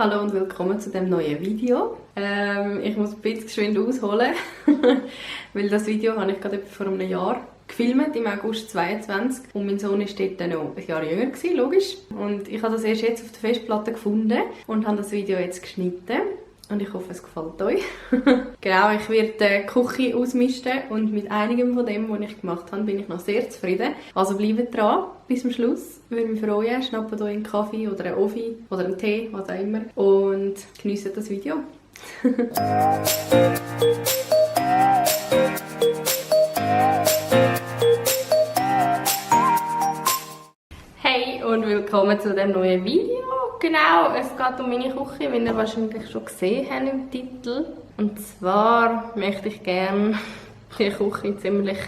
Hallo und willkommen zu dem neuen Video. Ich muss ein bisschen geschwind ausholen, weil das Video habe ich gerade vor einem Jahr gefilmt, im August 2022. Und mein Sohn war dort noch ein Jahr jünger, logisch. Und ich habe das erst jetzt auf der Festplatte gefunden und habe das Video jetzt geschnitten. Und ich hoffe, es gefällt euch. Genau, ich werde die Küche ausmisten und mit einigem von dem, was ich gemacht habe, bin ich noch sehr zufrieden. Also bleibt dran bis zum Schluss. Ich würde mich freuen. Schnappt euch einen Kaffee oder einen Ofi oder einen Tee, was auch immer. Und genießt das Video. Hey und willkommen zu dem neuen Video. Genau, es geht um meine Küche, wie ihr wahrscheinlich schon gesehen habt im Titel. Und zwar möchte ich gerne die Küche ziemlich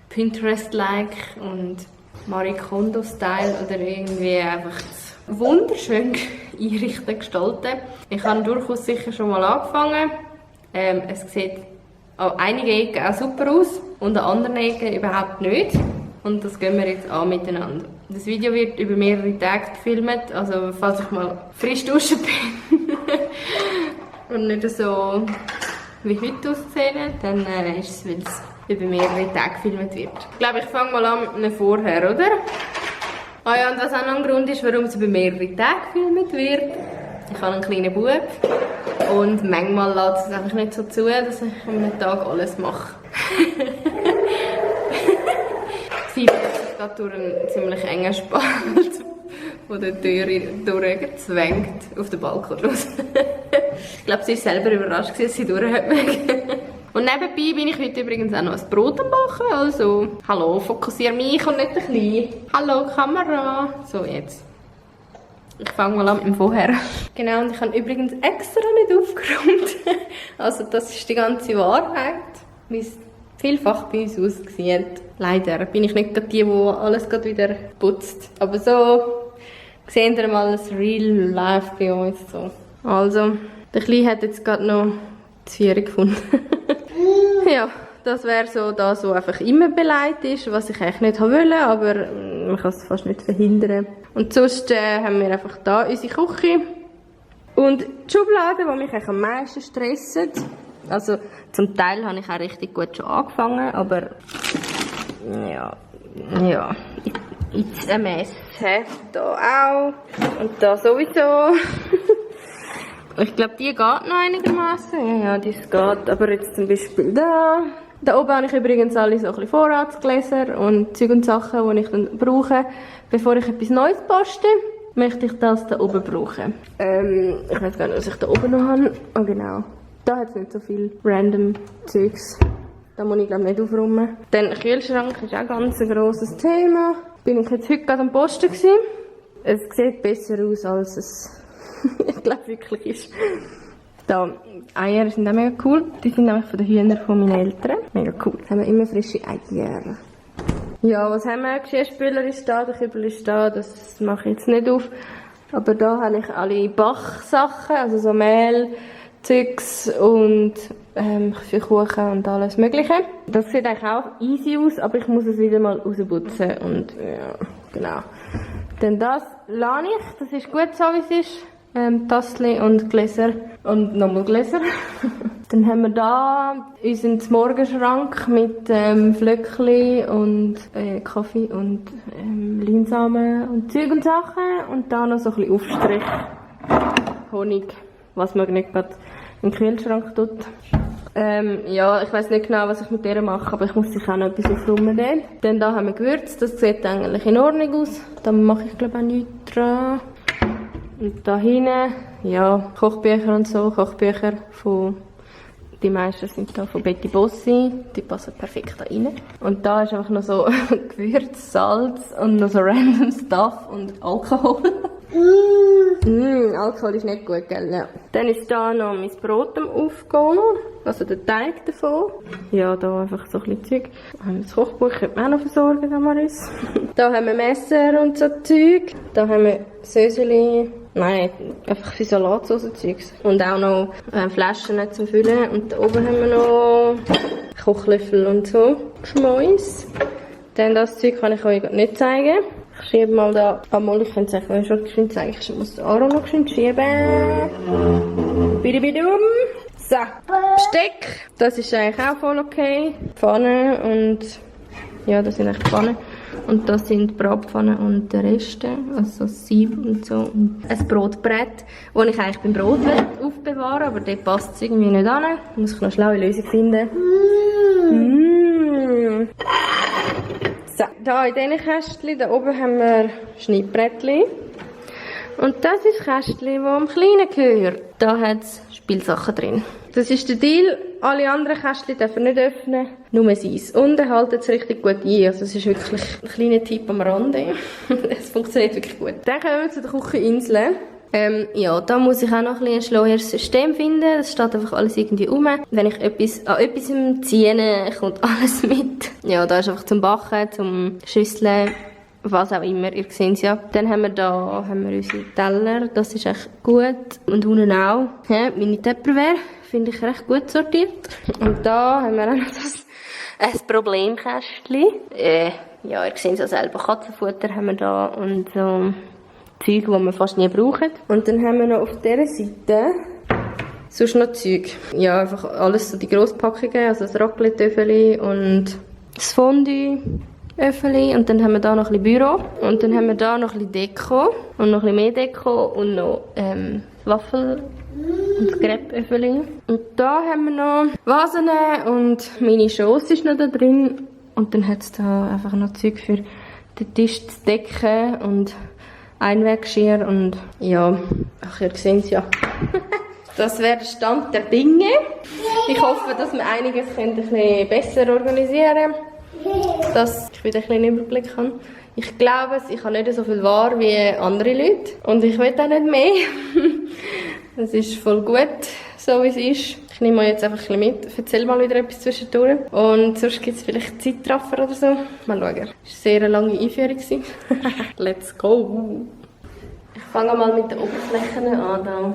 Pinterest-like und Marie Kondo-Style oder irgendwie einfach wunderschön einrichten, gestalten. Ich habe durchaus sicher schon mal angefangen. Es sieht an einigen Ecken auch super aus und an anderen Ecken überhaupt nicht. Und das gehen wir jetzt an miteinander. Das Video wird über mehrere Tage gefilmt, also falls ich mal frisch duschen bin und nicht so wie heute aussehen, dann ist es, weil es über mehrere Tage gefilmt wird. Ich glaube, ich fange mal an mit einem Vorher, oder? Ah ja, und was auch noch ein Grund ist, warum es über mehrere Tage gefilmt wird. Ich habe einen kleinen Bub und manchmal lässt es einfach nicht so zu, dass ich an einem Tag alles mache. Sie wird gerade durch einen ziemlich engen Spalt von der Tür durchgezwängt auf den Balkon raus. Ich glaube, sie war selber überrascht, dass sie durch hat. Und nebenbei bin ich heute übrigens auch noch ein Brot am Backen. Also, hallo, fokussiere mich und nicht ein bisschen. Hallo, Kamera. So, jetzt. Ich fange mal an mit dem Vorher. Genau, und ich habe übrigens extra nicht aufgeräumt. Also, das ist die ganze Wahrheit. Wie es vielfach bei uns aussieht. Leider bin ich nicht die alles wieder putzt. Aber so sehen wir mal das Real Life bei uns. So. Also, der Kleine hat jetzt gerade noch das Vier gefunden. Ja, das wäre so das, was einfach immer beleidigt ist, was ich eigentlich nicht wollte, aber man kann es fast nicht verhindern. Und sonst haben wir einfach da unsere Küche. Und die Schubladen, die mich eigentlich am meisten stressen. Also zum Teil habe ich auch richtig gut schon angefangen, aber ja, it's a mess. Da auch und da sowieso. Ich glaube, die geht noch einigermaßen. Ja, das geht. Aber jetzt zum Beispiel da. Da oben habe ich übrigens alle so ein bisschen Vorratsgläser und Zeug und Sachen, die ich dann brauche. Bevor ich etwas Neues poste, möchte ich das da oben brauchen. Ich weiß gar nicht, was ich da oben noch habe. Oh genau. Da hat es nicht so viel random Zeugs. Da muss ich glaube nicht aufräumen. Dann Kühlschrank ist auch ganz ein grosses Thema. Bin ich jetzt heute gerade am Posten gewesen. Es sieht besser aus, als es ich glaube wirklich ist. Da, Eier sind auch mega cool. Die sind nämlich von den Hühnern von meinen Eltern. Mega cool. Da haben wir immer frische Eier. Ja, was haben wir? Geschirrspüler ist da, der Kübel ist da. Das mache ich jetzt nicht auf. Aber da habe ich alle Backsachen, also so Mehl, Zeugs und für Kuchen und alles Mögliche. Das sieht eigentlich auch easy aus, aber ich muss es wieder mal rausputzen. Und ja, genau. Dann das lasse ich. Das ist gut so, wie es ist. Tassli und Gläser und nochmal Gläser. Dann haben wir da unseren Morgenschrank mit Flöckli und Kaffee und Leinsamen und Zeug und Sachen. Und da noch so ein bisschen Aufstrich. Honig, was man nicht gerade im Kühlschrank tut. Ja, ich weiss nicht genau, was ich mit der mache, aber ich muss sicher auch noch etwas aufräumen. Dann da haben wir Gewürz, das sieht eigentlich in Ordnung aus. Da mache ich glaube auch nichts dran. Und da hinten, ja, Kochbücher und so, Kochbücher von, die meisten sind da von Betty Bossi, die passen perfekt da rein. Und da ist einfach noch so Gewürz, Salz und noch so random Stuff und Alkohol. Alkohol ist nicht gut, gell? Ja. Dann ist da noch mein Brot am Aufgehen, also der Teig davon. Ja, da einfach so ein bisschen Zeug. Das Kochbuch könnte man auch noch versorgen, Damaris. Da haben wir Messer und so Zeug. Da haben wir Söseli. Nein, einfach für Salatsauce-Zeugs. Und auch noch Flaschen zum Füllen. Und da oben haben wir noch Kochlöffel und so. Schmäus. Dann das Zeug kann ich euch nicht zeigen. Ich schiebe mal da. Einmal, ich könnte es eigentlich schon geschwind zeigen. Ich muss den Aaron noch geschwind schieben. Bidibidum. So, Besteck. Das ist eigentlich auch voll okay. Pfanne und... Ja, das sind eigentlich Pfannen. Und das sind Bratpfannen und der Rest, also Sieb und so. Und ein Brotbrett, das ich eigentlich beim Brot aufbewahren, aber dort passt es irgendwie nicht an. Da muss ich noch eine schlaue Lösung finden. So, hier in diesen Kästchen, da oben haben wir Schnittbrettchen. Und das ist das Kästchen, das am Kleinen gehört. Da hat es Spielsachen drin. Das ist der Deal. Alle anderen Kästchen dürfen nicht öffnen, nur seins. Und er hält es richtig gut ein. Also es ist wirklich ein kleiner Tipp am Rande. Es funktioniert wirklich gut. Dann kommen wir zu der Kücheninsel. Ja, da muss ich auch noch ein schlaueres System finden. Das steht einfach alles irgendwie rum. Wenn ich an etwas ziehe, kommt alles mit. Ja, da ist einfach zum Backen, zum Schüsseln, was auch immer. Ihr seht es ja. Dann haben wir unsere Teller. Das ist echt gut. Und unten auch. Ja, meine Tupperware finde ich recht gut sortiert. Und da haben wir auch noch ein Problemkästchen. Ja, ihr seht es ja selber. Katzenfutter haben wir da und so Zeug, die wir fast nie brauchen. Und dann haben wir noch auf dieser Seite sonst noch Zeug. Ja, einfach alles so die Grosspackungen, also das Raclette-Öffeli und das Fondue-Öffeli. Und dann haben wir da noch ein bisschen Büro. Und dann haben wir da noch ein bisschen Deko und noch ein bisschen mehr Deko und noch Waffel und das Crepe-Öffeli. Und da haben wir noch Vasen und meine Schoss ist noch da drin. Und dann hat es da einfach noch Zeug für den Tisch zu decken und Einweggeschirr und ja, ach, ihr seht es ja. Das wäre der Stand der Dinge. Ich hoffe, dass wir einiges ein bisschen besser organisieren können, dass ich wieder ein bisschen einen Überblick habe. Ich glaube, ich habe nicht so viel Ware wie andere Leute und ich will auch nicht mehr. Es ist voll gut, so wie es ist. Ich nehme mal jetzt einfach ein bisschen mit, erzähl mal wieder etwas zwischendurch. Und sonst gibt es vielleicht Zeitraffer oder so. Mal schauen. Es war eine sehr lange Einführung. Let's go! Ich fange mal mit den Oberflächen an. Da.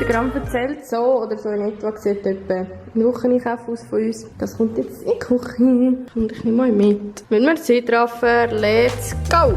Instagram erzählt. So oder so in etwa sieht etwa ein Wocheneinkauf aus von uns. Das kommt jetzt in die Küche. Und ich nehme mal mit. Wenn wir sie treffen, let's go!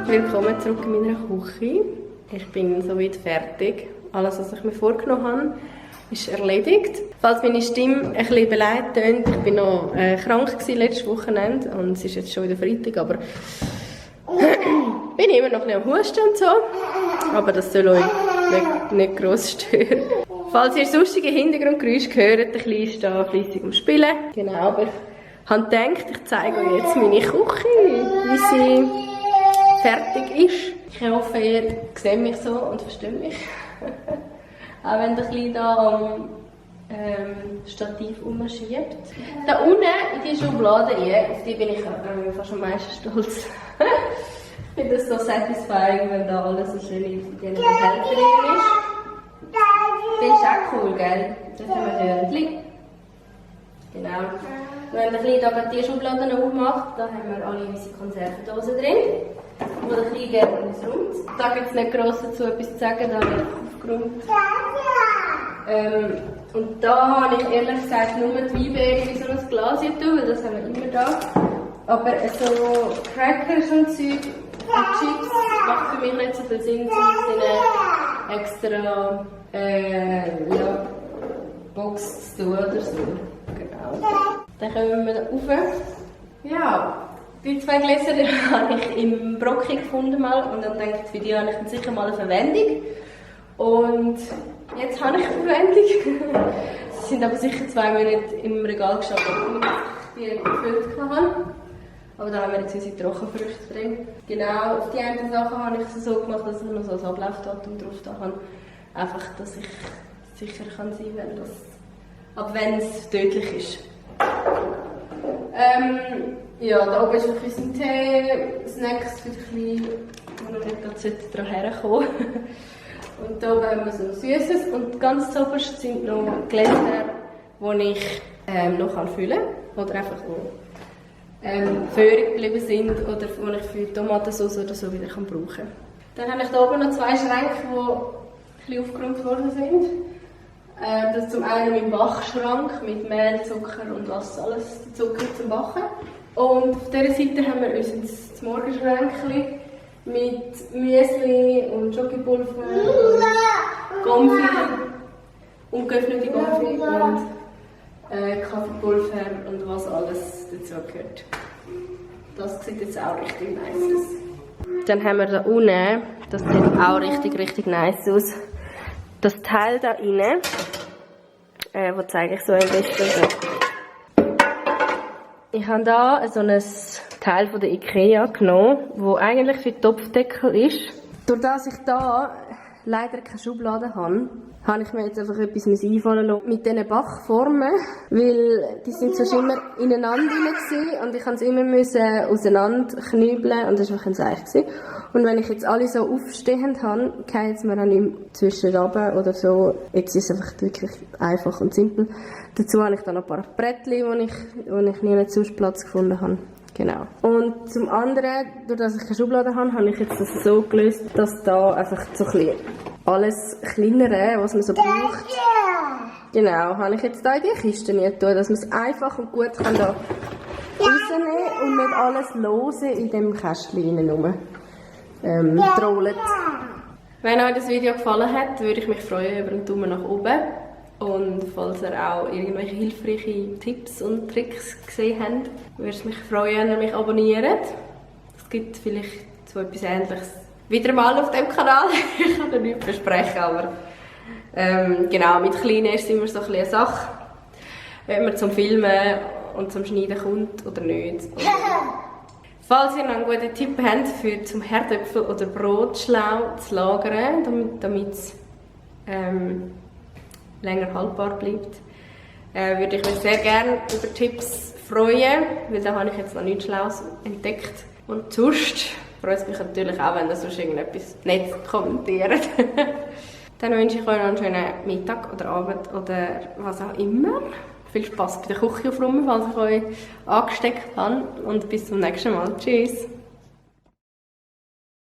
Willkommen zurück in meiner Küche. Ich bin soweit fertig. Alles, was ich mir vorgenommen habe, ist erledigt. Falls meine Stimme ein bisschen beleidigt tönt, ich bin noch krank gewesen letztes Wochenende und es ist jetzt schon wieder Freitag, aber bin immer noch ein bisschen am Husten und so. Aber das soll euch nicht gross stören. Falls ihr sonstige Hintergrundgeräusche hört, der Kleine ist da fleissig am Spielen. Genau, aber ich habe gedacht, ich zeige euch jetzt meine Küche, wie sie fertig ist. Ich hoffe, ihr seht mich so und versteht mich. Auch wenn der Kleine da am Stativ ummarschiert. Da unten in die Schublade hier, auf die bin ich fast am meisten stolz. Ich finde das so satisfying, wenn da alles so schön in diesen Behältern ist. Das ist auch cool, gell? Das haben wir Hörnchen. Genau. Wenn der Kleine da die Schubladen aufmacht, da haben wir alle unsere Konservendosen drin, wo der Kleine gerne ausräumt. Da gibt es nicht gross dazu etwas zu sagen, da habe ich aufgeräumt. Und da habe ich ehrlich gesagt nur die Weinbeere in so ein Glas tun, weil das haben wir immer da. Aber so Crackers und Zeug und Chips macht für mich nicht so viel Sinn, um eine extra Box zu tun oder so. Genau. Dann kommen wir rauf. Ja, die 2 Gläser habe ich im Brocki gefunden mal und dann denke ich, für die habe ich sicher mal eine Verwendung. Und jetzt habe ich eine Verwendung. Sie sind aber sicher 2 Monate im Regal gestanden, als ich die gefüllt habe. Aber da haben wir jetzt unsere Trockenfrüchte drin. Genau, auf die einen Sachen habe ich es so gemacht, dass ich noch so ein Ablaufdatum drauf da habe. Einfach, dass ich sicher kann sein kann, wenn es tödlich ist. Ja, da oben ist noch ein Tee, Snacks für die Kleinen, die noch nicht gerade daran herkommen. Und da oben haben wir so Süßes und ganz zuoberst sind noch Gläser, die ich noch füllen kann. Oder einfach noch Föhrig geblieben sind oder die ich für Tomatensauce oder so wieder brauchen kann. Dann habe ich da oben noch 2 Schränke, die ein bisschen aufgeräumt worden sind. Das ist zum einen mein Backschrank mit Mehl, Zucker und was alles Zucker zum Backen. Und auf dieser Seite haben wir unser Morgenschränkchen mit Müsli und Schokopulver und Gomfi und geöffnete Gomfi und Kaffeepulver und was alles dazu gehört. Das sieht jetzt auch richtig nice aus. Dann haben wir da unten, das sieht auch richtig nice aus, das Teil da rein, wo zeige ich so am besten. Ich habe da so ein Teil von der Ikea genommen, wo eigentlich für Topfdeckel ist. Durch das ich da leider keine Schublade habe ich mir jetzt einfach etwas einfallen lassen mit diesen Backformen, weil die sind sonst immer ineinander gewesen und ich musste es immer auseinander knübeln und das war einfach ein Seich. Und wenn ich jetzt alle so aufstehend habe, geht es mir auch nicht zwischen runter oder so. Jetzt ist es einfach wirklich einfach und simpel. Dazu habe ich dann noch ein paar Brettchen, wo ich nie einen Platz gefunden habe. Genau. Und zum anderen, durch dass ich keine Schublade habe ich jetzt das so gelöst, dass da einfach so ein bisschen alles Kleinere, was man so braucht, genau, habe ich jetzt da in die Kiste nicht getan, dass man es einfach und gut kann da rausnehmen und nicht alles lose in dem Kästchen trollt. Wenn euch das Video gefallen hat, würde ich mich freuen über einen Daumen nach oben. Und falls ihr auch irgendwelche hilfreichen Tipps und Tricks gesehen habt, würde es mich freuen, wenn ihr mich abonniert. Es gibt vielleicht so etwas Ähnliches wieder mal auf dem Kanal. Ich kann da nichts versprechen, aber genau, mit Kleinen ist es immer so ein bisschen eine Sache, wenn man zum Filmen und zum Schneiden kommt oder nicht. Und falls ihr noch einen guten Tipp habt, für zum Herdöpfel oder Brotschlau zu lagern, damit es länger haltbar bleibt, würde ich mich sehr gerne über Tipps freuen, weil da habe ich jetzt noch nichts Schlaues entdeckt. Und sonst freut es mich natürlich auch, wenn ihr sonst irgendetwas Nettes kommentiert. Dann wünsche ich euch noch einen schönen Mittag oder Abend oder was auch immer. Viel Spaß bei der Küche aufräumen, falls ich euch angesteckt habe. Und bis zum nächsten Mal. Tschüss!